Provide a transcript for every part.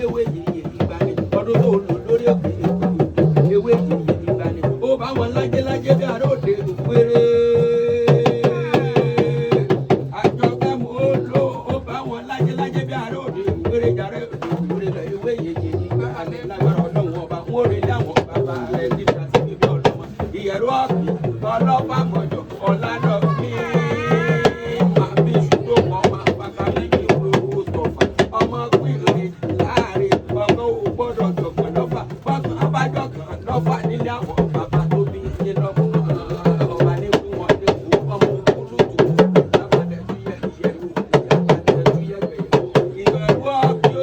Léwé yìnyín ìgbani ọdún tó lò lórí òkè ewé yìnyín ìgbani ó bá wọn lájẹ́ lájẹ́ bí ará òde òpèrè. Àjọkẹ́ mo lò ó bá wọn lájẹ́ lájẹ́ bí ará òde òpèrè jàre òde òpèrè lọ ewé yìnyín ìgbani lágbára Ọlọ́run ọba ń wọ́n relé àwọn bàbá rẹ̀ níbi àti bíbí ọlọ́mọ ìyẹ̀rú ọ̀gbìn ọlọ́pàá mọ̀jọ̀ ọ̀làdọ̀gbìn àbí ṣùgbọ́n ọmọ àpáta méjì owó tọ̀fà ọmọ pínlẹ̀ láàrin ọkọ̀ ò gbọ́dọ̀ jọ̀gbọ̀n lọ́fà bọ́sùn abájọ́ kan lọ́fà nílé àwọn bàbá tó bí yín lọ́mọ ọba ní fún wọn ní kú ọmọ olùtù lábàdẹ túyẹ ìyẹ̀rú ìyàbàdẹ túyẹ gbẹ̀yẹ̀ ìyẹ̀rú ọ̀gbìn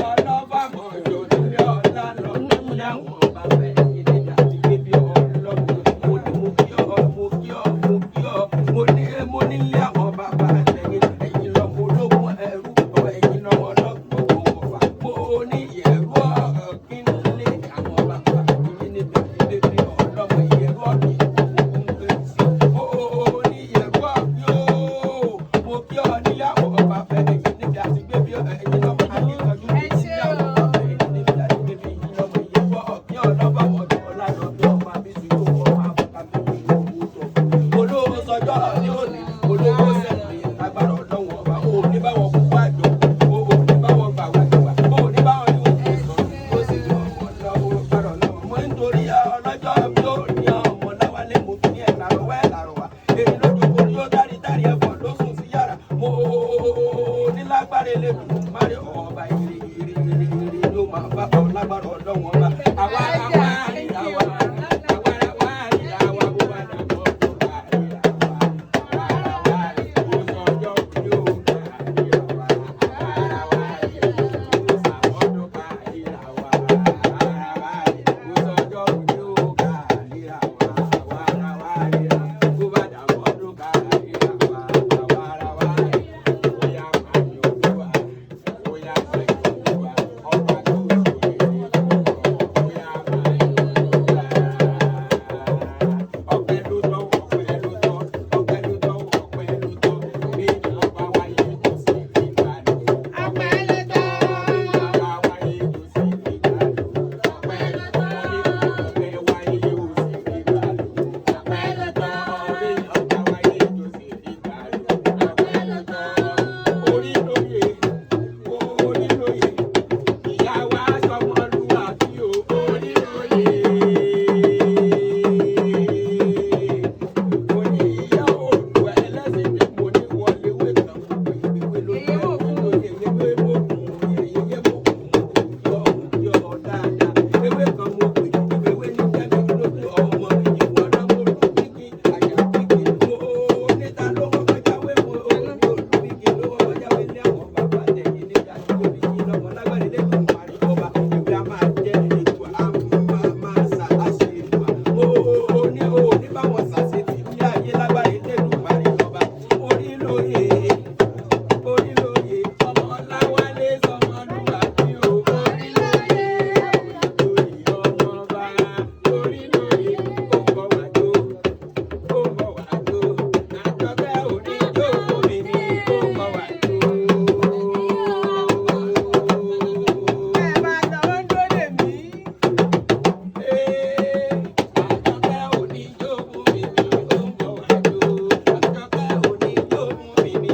ọlọ́fà mọ̀jọ̀ nílé ọ̀la lọ nílé àwọn bàbá ẹ̀yìn nígbà tí bíbí ọlọ́mọ mo ní mo kí ọ mo kí ọ mo kí ọ mo ní mo nílé àwọn bàbá ẹ̀yìn ẹ̀yìn lọ́mọ ológun ẹrú ẹ̀yìn lọ́mọ ọlọ́gbọ̀n ọ̀fà mo ní ìyẹ̀rú ọ̀kín lé àwọn bàbá ẹ̀yìn nígbà tí bíbí ọlọ́mọ ìyẹ̀rú ọ̀kín òkun gbé sí mo ní ìyẹ̀rú ọ̀kín o mo kí ọ nílé àwọn bàbá ẹ̀yìn nígbà tí bíbí ẹ̀yìn lọ́mọ akíkanjú Ẹ ṣé nílé àwọn o. bàbá ẹ̀yìn nígbà tí bíbí lọ́mọ ìyẹ̀rú ọ̀kín ọlọ́ba mọ̀jọ̀ ọ̀làdọ̀bí ọmọ àbísí yóò wọ ọmọ àbúkà méjì owó tọ̀. Olówó sọjọ́ ní òní olówó sẹ́mi lágbára ọlọ́wọ́n ọba ò ní báwọn kúkú àjọ ò ní báwọn gbà wàjọwà ò ní báwọn ní òkú sọ ó sì ní ọmọ lọ́wọ́ gbára ọlọ́wọ́. Mo ń torí ọlọ́jọ́ bí ó ní ọmọ láwálé mo fi ní ẹ̀ làrọ̀wá ẹ̀ làrọ̀wá èyí lójú kò ní ó dárí dárí ẹ̀fọ́ ló sùn sí yàrá mo ní lágbára elédùn má rí ọba ìrì ìrì ìrì ìrì ló máa bá ọ lágbára ọlọ́wọ́n ọba àwa àwa Thank you. àwa àwa àwa àwa bó bá dàgbọ́ bó bá rí àwa àwa àwa ó sọjọ́ bí ó bá rí àwa àwa ó sàmọ́dún bá rí àwa àwa ó sọjọ́ bí ó bá rí àwa àwa bó bá dàgbọ́dún bá rí àwa àwa àwa ó yá máa yọ̀ wá ó yá máa yọ̀ wá ọba tó ṣòro ó yá máa yọ̀ wá. Ọpẹ́ ló tọ́, ọpẹ́ ló tọ́, ọpẹ́ ló tọ́, ọpẹ́ ló tọ́, bí ọba wáyé kò sí ìgbàlù. Ọpẹ́ ló tọ́. Bí bàbá wáyé kò sí ìgbàlù. Ọpẹ́ ló tọ́, ọpẹ́ wáyé kò sí ìgbàlù. Ọpẹ́ ló tọ́. Bí ọba wáyé kò sí ìgbàlù. Ọpẹ́ ló tọ́. Orí lóye, orí lóye, ìyá wa sọmọlúwàbí o, orí lóye. Mo ní ìyá òòlù ẹlẹ́sìn tí mo ní wọlé wé kan gbogbo ìgbéwé lóye lóye ewé mo kùn yẹyẹ mo kùn yọ yọ dáadáa. Ewé kan mo pè ìwéwé ní jẹ́mi lójú ọmọ ìwọ náà mo lù kíkí àyà kíkí. Mo níta ló kọ́kọ́ jáwé mo ní olùbíkí ló kọ́kọ́ jáwé ní àwọn bàbá tẹ̀yìn nígbà tí mo bí yín lọ́mọ lágbàdé lẹ́nu parí ọba ìwé a máa jẹ́ ètò a máa máa sà á ṣe ètò à. Mo ní o ní báwọn ṣàṣetì ní ayé lágbàdé lẹ́nu parí ọba orí lóye orí lóye ọmọ láwálé sọmọlúwàbí o orí lóye lóye ọmọ bá orí lóye ó ń bọ̀ wá jó ó ń bọ̀ wá jó àjọkẹ́ oníjó mi ní ó ń bọ̀ wá jó. Ẹ máa lọ, ó ń dúró dè mí. Àjọkẹ́ oníjó mi ní ó ń bọ̀ wá jó. Àjọkẹ́ oníjó mi ní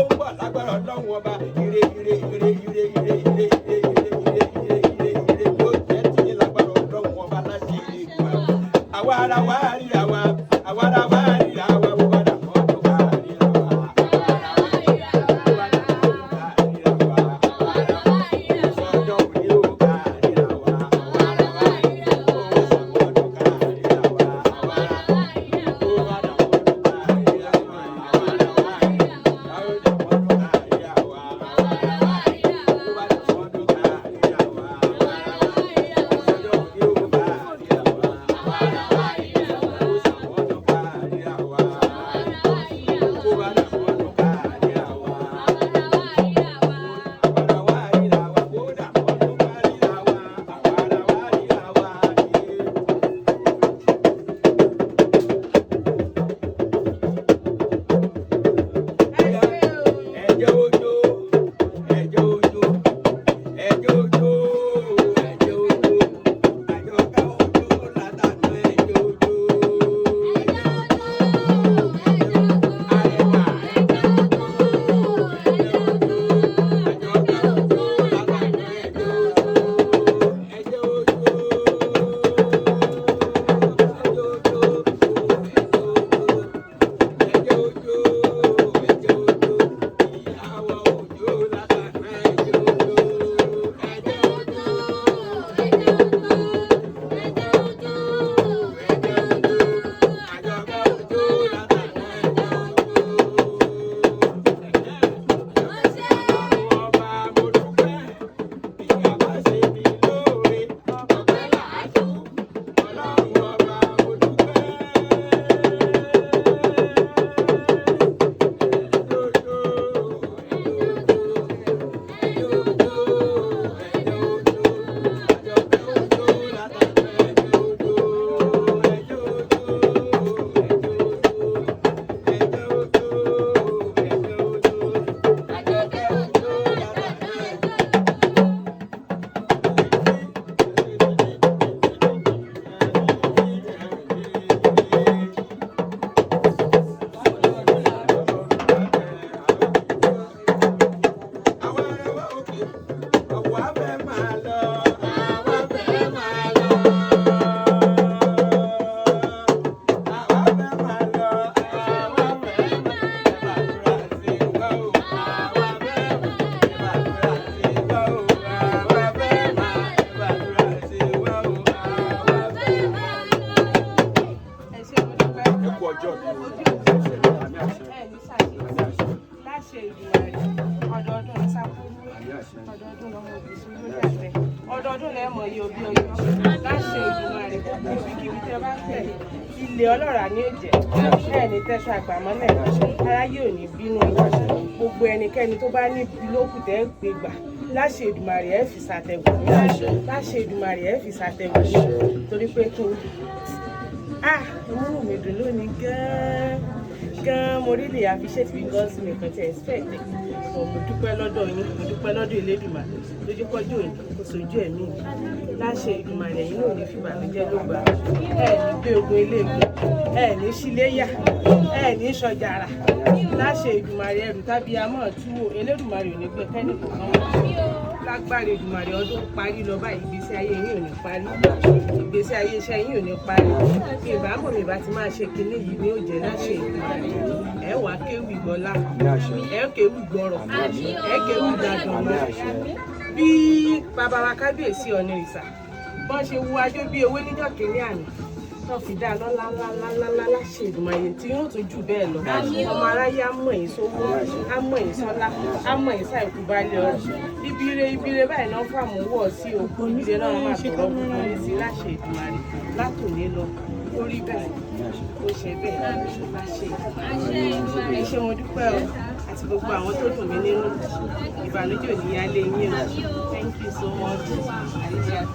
ń bọ̀ lágbára Ọlọ́run Ọba. Ire ire ire ire ire ire ire ire ire ire ire ire yóò jẹ́ tiyín lágbára Ọlọ́run Ọba láṣẹ Èdùà. Àwa ara wa ríra wa, àwa ara wa ríra wa, bó bá dà mọ́ tó ká ríra wa. Àwa ara wa ríra wa, bó bá dà mọ́ tó ká ríra wa. Àwa ara wa ríra wa, sọ́jọ́ òní ó ká ríra wa. Àwa ara wa ríra wa, ó sàmọ́dún ká ríra wa. Àwa ara wa ríra wa, bó bá dà mọ́ tó ká ríra wa. Àwa ara wa ríra wa, ó dà mọ́ tó ká ríra wa. Àwa ara wa ríra wa, bó bá dà mọ́ tó ká ríra wa. Àwa ara wa ríra wa, sọ́jọ́ òní ó ká ríra wa. Àwa ara wa ríra wa, ó sàmọ́dún ká ríra wa. Bó bá dà mọ́ tó ká ríra wa. Àwa ara wa ríra wa, bó dà mọ́ tó ká ríra wa. Àwa ara wa ríra wa, yé. Ẹ̀jẹ̀ ojo, ẹ̀jẹ̀ ojo, ẹ̀jẹ̀ ojo, ẹ̀jẹ̀ ojo, àjọkẹ́ ojo látàná ẹ̀jẹ̀ ojo. Arẹwà ẹ̀jẹ̀ ojo, ẹ̀jẹ̀ ojo, àjọkẹ́ ojo látàná ẹ̀jẹ̀ ojo. Ẹ̀jẹ̀ ojo, ẹ̀jẹ̀ ojo, ẹ̀jẹ̀ ojo. Ẹ̀jẹ̀ ojo, ẹ̀jẹ̀ ojo, ìyàwó ojo látàná ẹ̀jẹ̀ ojo. Ẹ̀jẹ̀ ojo, ẹ̀jẹ̀ ojo, àjọkẹ́ ojo látàná ẹ̀jẹ̀ ojo. Ọlọ́run Ọba mo dúpẹ́, ìyàbá ṣe mí lóore, ọpẹ́ làásù. Ọlọ́run Ọba mo dúpẹ́. Àwa fẹ́ máa lọ, àwa fẹ́ máa lọ. Àwa fẹ́ máa lọ, àwa fẹ́ máa lọ. Ẹ bá sí wa o, àwa fẹ́ máa lọ. Ẹ bá sí wa o, àwa fẹ́ máa lọ. Ẹ bá sí wa o, àwa fẹ́ máa lọ. Ẹ ṣé, mo dúpẹ́. Ẹ kú ọjọ́ mi o. Ojú òtí Àmì àṣẹ. ẹ ní ṣàṣeyọrí. Àmì àṣẹ. Láṣẹ Èdùmàrè, ọdọọdún ní sáfúrú, Àmì àṣẹ. ọdọọdún lọmọ òbí sí lórí àtẹ, ọdọọdún lẹ mọ iye òbí ọjọ́. Láṣẹ Èdùmàrè, gbogbo ibikíbi tẹ bá ń tẹ ilé ọlọ́ràá ní òjẹ, ẹ ní tẹsán àgbàmọ́lẹ̀, aráyé ò ní bínú yín. Gbogbo ẹnikẹ́ni tó bá ní lókù tẹ́ gbé gbà, láṣẹ Èdùmàrè ẹ fi ṣàtẹ̀gùn, láṣẹ Èdùmàrè ẹ fi ṣàtẹ̀gùn, torí pé kí n ah inú mi dùn lónìí gan-an gan-an. Mo really appreciate because mi kàn ti expect ẹ̀, but mo dúpẹ́ lọ́dọ̀ yín, mo dúpẹ́ lọ́dọ̀ Elédùmarè lójúkọ́jú òní kò sójú ẹ̀mí mi. Láṣẹ Èdùmàrè, ẹ̀yin náà ò ní fìbànújẹ́ ló gbà, ẹ̀ ní gbé ogun eléegun, ẹ̀ ní síléyà, ẹ̀ ní sọjàrà. Láṣẹ Èdùmàrè, ẹrù tábí amọ̀ túwò, Elédùmarè ò ní gbé kẹ́nì kọ̀ọ̀kan mọ́. Lágbára Èdùmàrè, ọdún parí lọ báyìí, ìgbésí ayé yín ò ní parí, ìgbésí ayé iṣẹ́ yín ò ní parí. Mi ìbá mọ̀, mi ìbá ti máa ṣe kinní yìí ní òjẹ́. Láṣẹ Èdùmàrè, ẹ wàá kéwì gbọ́lá, ẹ kéwì gbọ́rọ̀, ẹ kéwì gbàdùn. Bí bàbá wa kábíyèsí Ọ̀nìrìsà bọ́n ṣe wu ajó bí ewé níjọ́ kìíní àná tó fi dá lọ́lá ńlá ńlá ńlá ńlá, láṣẹ Èdùmàrè tí yóò tún jù bẹ́ẹ̀ lọ. Ọmọ aráyé á mọ̀ yín sówó, á mọ̀ yín sọ́lá, á mọ̀ yín sáìkú balẹ̀ ọ̀rọ̀. Ibire ibire báyìí náà fàmú wọ̀ sí o, ibire náà máa tọ̀rọ̀ gbogbo yín sí. Láṣẹ Èdùmàrè, látòní lọ, ó rí bẹ́ẹ̀, ó ṣe bẹ́ẹ̀, láṣẹ Èdùmàrè. Ẹ ṣé, mo dúpẹ́ o, àti gbogbo àwọn tó dùn mí nínú. Ìbànújẹ́ ò ní yálé yín o. Thank you so